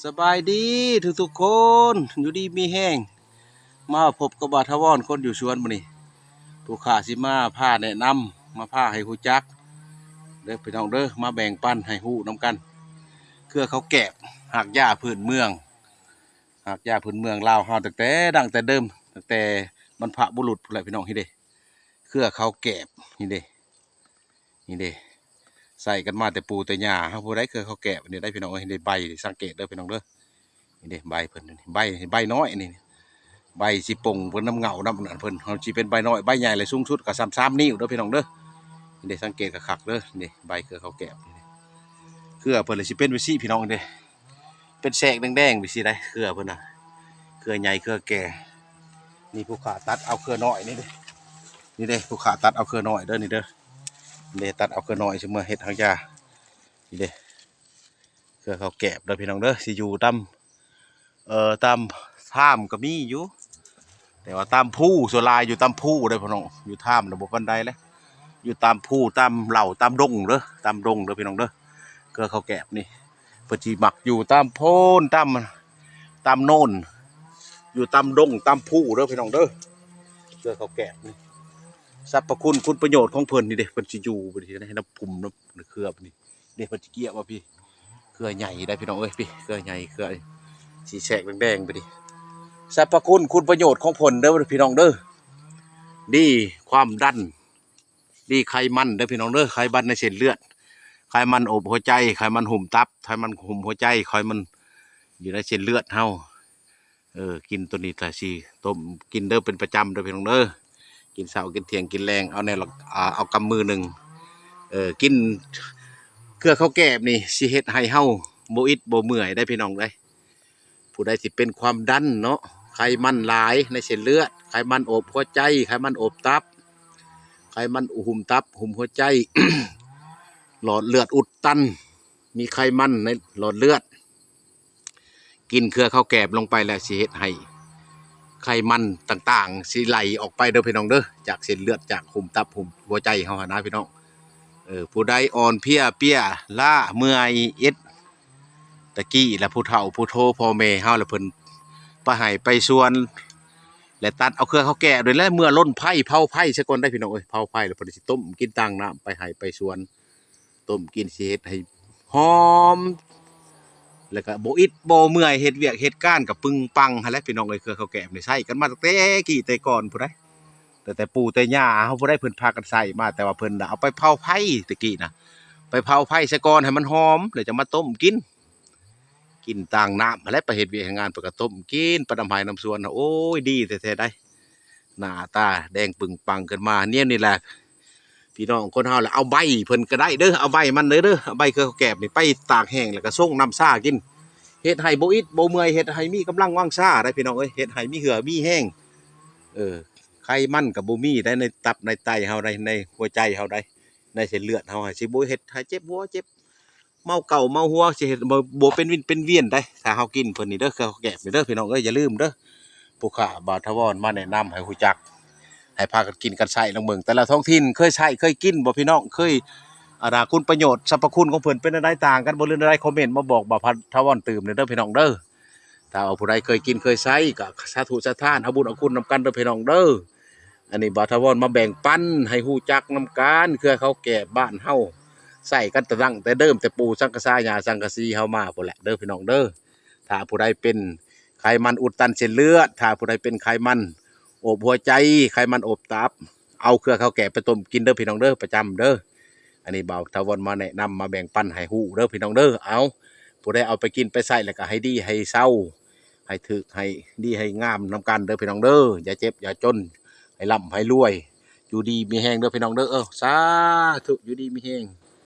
ສະບາຍດີທຸກໆຄົນ ຢູ່ດີມີແຮງ ມາພົບກັບບ່າວຖາວອນຄົນຢູ່ສວນມື້ນີ້ ຜູ້ຂ້າຊິມາພາແນະນຳ ມາພາໃຫ້ຮູ້ຈັກເດີພີ່ນ້ອງເດີ ມາແບ່ງປັນໃຫ້ຮູ້ນຳກັນ ເຄືອເຂົ້າແກບ ຮາກຢາພື້ນເມືອງ ຮາກຢາພື້ນເມືອງລາວເຮົາ ຕັ້ງແຕ່ດັ້ງແຕ່ເດີມ ຕັ້ງແຕ່ບັນພະບຸລຸດພຸ້ນແຫຼະພີ່ນ້ອງ ນີ້ເດ້ ເຄືອເຂົ້າແກບ ນີ້ເດ້ ນີ້ເດ້ ໃຊ້ກັນມາແຕ່ປູ່ແຕ່ຍ່າເຮົາ ຜູ້ໃດເຄືອເຂົ້າແກບນີ້ໄດ໋ພີ່ນ້ອງເອີຍ ນີ້ເດ້ ໃບ ສັງເກດເດີພີ່ນ້ອງເດີ ນີ້ເດ້ ໃບເພິ່ນນີ້ ໃບ ໃບນ້ອຍນີ້ ໃບຊິປົ່ງເພິ່ນນຳເຫງົ້ານຳອັນນັ້ນເພິ່ນ ເຮົາຊິເປັນໃບນ້ອຍ ໃບໃຫຍ່ແລະສູງສຸດກໍສ່ຳສາມນິ້ວເດີພີ່ນ້ອງເດີ ນີ້ເດ້ ສັງເກດຄັກໆເດີ ນີ້ເດ້ ໃບເຄືອເຂົ້າແກບນີ້ເດ້ ເຄືອເພິ່ນລະຊິເປັນແບບຊີ້ພີ່ນ້ອງເດ້ ເປັນແສກແດງໆ ແບບຊີ້ໄດ໋ ເຄືອເພິ່ນນະ ເຄືອໃຫຍ່ເຄືອແກ່ ນີ້ຜູ້ຂ້າຕັດເອົາເຄືອນ້ອຍນີ້ເດ້ ນີ້ເດ້ ຜູ້ຂ້າຕັດເອົາເຄືອນ້ອຍເດີ ນີ້ເດີ ນີ້ເດ້ ຕັດເອົາເຄືອນ້ອຍຊິເມືອເຮັດຮາກຢາ ນີ້ເດ້ ເຄືອເຂົ້າແກບເດີພີ່ນ້ອງເດີ ຊິຢູ່ຕາມ ເອີ ຕາມຖ້ຳກໍມີຢູ່ ແຕ່ວ່າຕາມພູ ສ່ວນຫຼາຍຢູ່ຕາມພູເດີພີ່ນ້ອງ ຢູ່ຖ້ຳນະບໍ່ປານໃດເລີຍ ຢູ່ຕາມພູ ຕາມເຫຼົ່າ ຕາມດົງເດີ ຕາມດົງເດີພີ່ນ້ອງເດີ ເຄືອເຂົ້າແກບນີ້ ເພິ່ນຊິມັກຢູ່ຕາມໂພນ ຕາມ ຕາມໂນນ ຢູ່ຕາມດົງ ຕາມພູເດີພີ່ນ້ອງເດີ ເຄືອເຂົ້າແກບນີ້ ສັບພະຄຸນຄຸນປະໂຫຍດຂອງເພິ່ນນີ້ເດ້ ເພິ່ນຊິຢູ່ໃນ ໃນພູມ ໃນເຄືອນີ້ ເດ້ ເພິ່ນຊິເກຍວ່າພີ່ ເຄືອໃຫຍ່ໄດ໋ພີ່ນ້ອງເອີຍ ພີ່ ເຄືອໃຫຍ່ ເຄືອສີແສກແດງໆ ໄປດິ ສັບພະຄຸນຄຸນປະໂຫຍດຂອງເພິ່ນເດີພີ່ນ້ອງເດີ ດີຄວາມດັນ ດີໄຂມັນເດີພີ່ນ້ອງເດີ ໄຂມັນໃນເສັ້ນເລືອດ ໄຂມັນອົບຫົວໃຈ ໄຂມັນຫຸ້ມຕັບ ໄຂມັນຫຸ້ມຫົວໃຈ ໄຂມັນຢູ່ໃນເສັ້ນເລືອດເຮົາ ເອີ ກິນໂຕນີ້ລະຊິຕົ້ມກິນເດີ ເປັນປະຈຳເດີພີ່ນ້ອງເດີ ກິນເຊົ້າ ກິນທ່ຽງ ກິນແລງ ເອົາແນວລະ ອ່າ ເອົາກຳມືໜຶ່ງ ເອີ ກິນເຄືອເຂົ້າແກບນີ້ ຊິເຮັດໃຫ້ເຮົາບໍ່ອິດບໍ່ເມື່ອຍໄດ໋ພີ່ນ້ອງເອີຍ ຜູ້ໃດທີ່ເປັນຄວາມດັນເນາະ ໄຂມັນຫຼາຍໃນເສັ້ນເລືອດ ໄຂມັນອົບຫົວໃຈ ໄຂມັນອົບຕັບ ໄຂມັນຫຸ້ມຕັບຫຸ້ມຫົວໃຈ ຫຼອດເລືອດອຸດຕັນ ມີໄຂມັນໃນຫຼອດເລືອດ ກິນເຄືອເຂົ້າແກບລົງໄປແລ້ວ ຊິເຮັດໃຫ້ໄຂມັນຕ່າງໆ ຊິໄຫຼອອກໄປເດີພີ່ນ້ອງເດີ ຈາກເສັ້ນເລືອດ ຈາກຫຸ້ມຕັບຫຸ້ມຫົວໃຈເຮົາຫັ້ນນະພີ່ນ້ອງ ເອີ ຜູ້ໃດອ່ອນເພຍເປຍລ້າເມື່ອຍອິດ ຕະກີ້ລະຜູ້ເຖົ້າຜູ້ໂທພໍ່ແມ່ເຮົາລະເພິ່ນໄປໄຮ່ໄປສວນ ແລະຕັດເອົາເຄືອເຂົ້າແກບໂດຍແລະເມືອລົນໄຟ ເຜົາໄຟຊະກ່ອນໄດ໋ພີ່ນ້ອງເອີຍ ເຜົາໄຟລະເພິ່ນຊິຕົ້ມກິນຕາງນ້ຳ ໄປໄຮ່ໄປສວນ ຕົ້ມກິນຊິເຮັດໃຫ້ຫອມ ແລ້ວກະບໍ່ອິດບໍ່ເມື່ອຍ ເຮັດວຽກເຮັດການກະປຶງປັງຫັ້ນແຫຼະພີ່ນ້ອງເອີຍ ເຄືອເຂົ້າແກບນີ້ໃຊ້ກັນມາຕັ້ງແຕ່ກີ້ແຕ່ກ່ອນພຸ້ນໃດ໋ ຕັ້ງແຕ່ປູ່ແຕ່ຍ່າເຮົາພຸ້ນໃດ໋ ເພິ່ນພາກັນໃຊ້ມາ ແຕ່ວ່າເພິ່ນນະເອົາໄປເຜົາໄຟແຕ່ກີ້ນະ ໄປເຜົາໄຟຊະກ່ອນໃຫ້ມັນຫອມ ແລ້ວຈະມາຕົ້ມກິນ ກິນຕາງນ້ຳຫັ້ນແຫຼະ ໄປເຮັດວຽກເຮັດງານ ເພິ່ນກະຕົ້ມກິນໄປນຳໄຮ່ນຳສວນ ໂອ້ຍ ດີແທ້ໆໃດ໋ ໜ້າຕາແດງປຶງປັງຂຶ້ນມາ ແນວນີ້ແຫຼະ ພີ່ນ້ອງຄົນເຮົາລະເອົາໃບເພິ່ນກະໄດ້ເດີ ເອົາໃບມັນເດີ ເອົາໃບເຄືອເຂົ້າແກບນີ້ໄປຕາກແຫ້ງ ແລ້ວກະຊົງນ້ຳຊາກິນ ເຮັດໃຫ້ບໍ່ອິດບໍ່ເມື່ອຍ ເຮັດໃຫ້ມີກຳລັງວັງຊາໄດ໋ພີ່ນ້ອງເອີຍ ເຮັດໃຫ້ມີເຫື່ອມີແຮງ ເອີ ໄຂມັນກະບໍ່ມີໄດ໋ ໃນຕັບໃນໄຕເຮົາໄດ໋ ໃນຫົວໃຈເຮົາໄດ໋ ໃນເສັ້ນເລືອດເຮົາ ຊິບໍ່ເຮັດໃຫ້ເຈັບຫົວເຈັບ ເມົາເກົາເມົາຫົວ ຊິເຮັດໃຫ້ບໍ່ເປັນວິນເປັນວຽນໄດ໋ ຖ້າເຮົາກິນເພິ່ນນີ້ເດີ ເຄືອເຂົ້າແກບນີ້ເດີພີ່ນ້ອງເອີຍ ຢ່າລືມເດີ ຜູ້ຂ້າບ່າວຖາວອນມາແນະນຳໃຫ້ຮູ້ຈັກ ໃຫ້ພາກັນກິນກັນໃຊ້ລອງເບິ່ງ ແຕ່ລະທ້ອງຖິ່ນເຄີຍໃຊ້ເຄີຍກິນບໍ່ພີ່ນ້ອງ ເຄີຍ ອັນນາ ຄຸນປະໂຫຍດ ສັບພະຄຸນຂອງເພິ່ນເປັນແນວໃດ ຕ່າງກັນບໍ່ ຫຼື ແນວໃດ ຄອມເມັນມາບອກບ່າວຖາວອນຕື່ມແດ່ເດີພີ່ນ້ອງເດີ ຖ້າວ່າຜູ້ໃດເຄີຍກິນເຄີຍໃຊ້ກະສາທຸສາທານ ເອົາບຸນເອົາຄຸນນຳກັນເດີພີ່ນ້ອງເດີ ອັນນີ້ບ່າວຖາວອນມາແບ່ງປັນໃຫ້ຮູ້ຈັກນຳກັນ ເຄືອເຂົ້າແກບບ້ານເຮົາ ໃຊ້ກັນແຕ່ດັ້ງແຕ່ເດີມ ແຕ່ປູ່ສັງກະສາ ຍ່າສັງກະສີເຮົາມາພຸ້ນແຫຼະເດີພີ່ນ້ອງເດີ ຖ້າຜູ້ໃດເປັນໄຂມັນອຸດຕັນເສັ້ນເລືອດ ຖ້າຜູ້ໃດເປັນໄຂມັນອົບຫົວໃຈ ໄຂມັນອົບຕັບ ເອົາເຄືອເຂົ້າແກບໄປຕົ້ມກິນເດີພີ່ນ້ອງເດີ ປະຈຳເດີ ອັນນີ້ບ່າວຖາວອນມາແນະນຳມາແບ່ງປັນໃຫ້ຮູ້ເດີພີ່ນ້ອງເດີ ເອົາ ຜູ້ໃດເອົາໄປກິນໄປໃຊ້ແລ້ວກະໃຫ້ດີໃຫ້ເຊົາ ໃຫ້ຖືກໃຫ້ດີໃຫ້ງາມນຳກັນເດີພີ່ນ້ອງເດີ ຢ່າເຈັບຢ່າຈົນ ໃຫ້ລ່ຳໃຫ້ລວຍ ຢູ່ດີມີແຮງເດີພີ່ນ້ອງເດີ ເອີ ສາທຸ ຢູ່ດີມີແຮງ.